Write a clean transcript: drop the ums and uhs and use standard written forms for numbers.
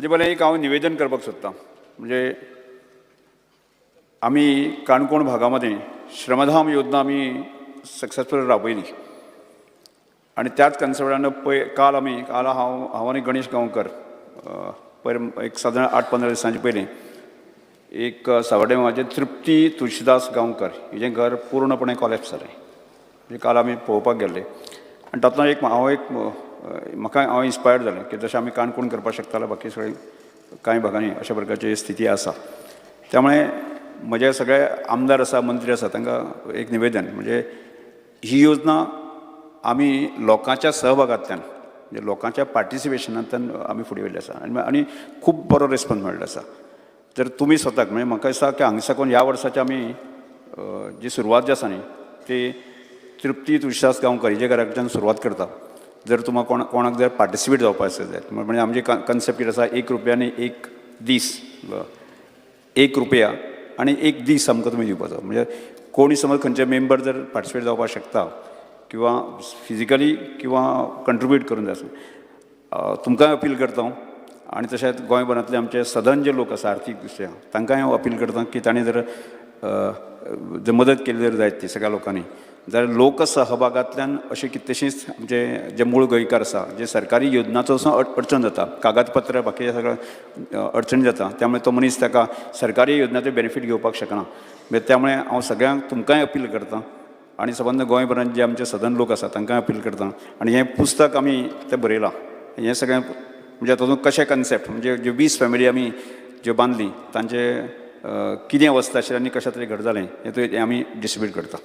हाजे पयलें एक हांव निवेदन करपाक सोदतां. म्हणजे आमी काणकोण भागामध्ये श्रमधाम योजना आमी सक्सेसफूल राबयली आनी त्याच कन्सेप्टान पय काल आमी काल हांव हांव आनी गणेश गांवकर पयर एक सादारण 8-15 दिसांचे पयलीं एक सावड्डे म्हाजें तृप्ती तुळशीदास गांवकर हिजें घर पूर्णपणे कॉलेप्स जालें. म्हणजे काल आमी पळोवपाक गेल्ले आनी तातूंत एक हांव एक म्हाका हांव इन्स्पायर्ड जालें की जशें आमी काणकोण करपाक शकताले, बाकी सगळे कांय भागांनी अशा प्रकारची स्थिती आसा. त्यामुळे म्हजे सगळे आमदार आसा, मंत्री आसा, तांकां एक निवेदन, म्हणजे ही योजना आमी लोकांच्या सहभागांतल्यान, म्हणजे लोकांच्या पार्टिसिपेशनांतल्यान आमी फुडें व्हेल्ली आसा आनी आनी खूब बरो रिस्पोन्स मेळ्ळो आसा. जर तुमी स्वताक, म्हणजे म्हाका दिसता की हांगा साकून ह्या वर्साची आमी जी सुरवात जी आसा न्ही ती तृप्ती तुळशीदास गांवकर हिजे घरा कडच्यान सुरवात करता. जर तुमकां कोणाक जर पार्टिसिपेट जावपाक आसत जायत, म्हणजे आमची कन्सेप्ट कितें आसा, 1 रुपया आनी एक दीस, 1 रुपया आनी एक दीस आमकां तुमी दिवपाचो. म्हणजे कोणी समज खंयचे मेंबर जर पार्टिसिपेट जावपाक शकता किंवा फिजिकली किंवा कंट्रिब्यूट करून जाय, तुमकांय अपील करता हांव. आनी तशेंच गोंयभरांतले आमचे सदन जे लोक आसा आर्थीक दृश्ट्या, तांकांय हांव अपील करता की तांणी जर जर मदत केली जर जायत ती सगळ्या लोकांनी जाल्यार लोकसहभागांतल्यान अशे कितलेशींच आमचे जे मूळ गोंयकार आसा, जे सरकारी योजनाचो असो अडचण जाता, कागदपत्र बाकीचे सगळें अडचणी जाता, त्यामुळे तो मनीस ताका सरकारी योजनाचे बेनिफीट घेवपाक शकना. म्हणजे त्यामुळे हांव सगळ्यांक तुमकांय अपील करता आनी सबंद गोंयभरांत जे आमचे सदन लोक आसा तांकांय अपील करता. आनी हें पुस्तक आमी तें बरयलां, हें सगळें म्हणजे तातूंत कशें कन्सेप्ट, म्हणजे ज्यो 20 फॅमिली आमी ज्यो बांदली तांचे कितें अवस्था आशिल्ली आनी कशा तरेन घर जालें, हें आमी डिस्ट्रिब्यूट करता.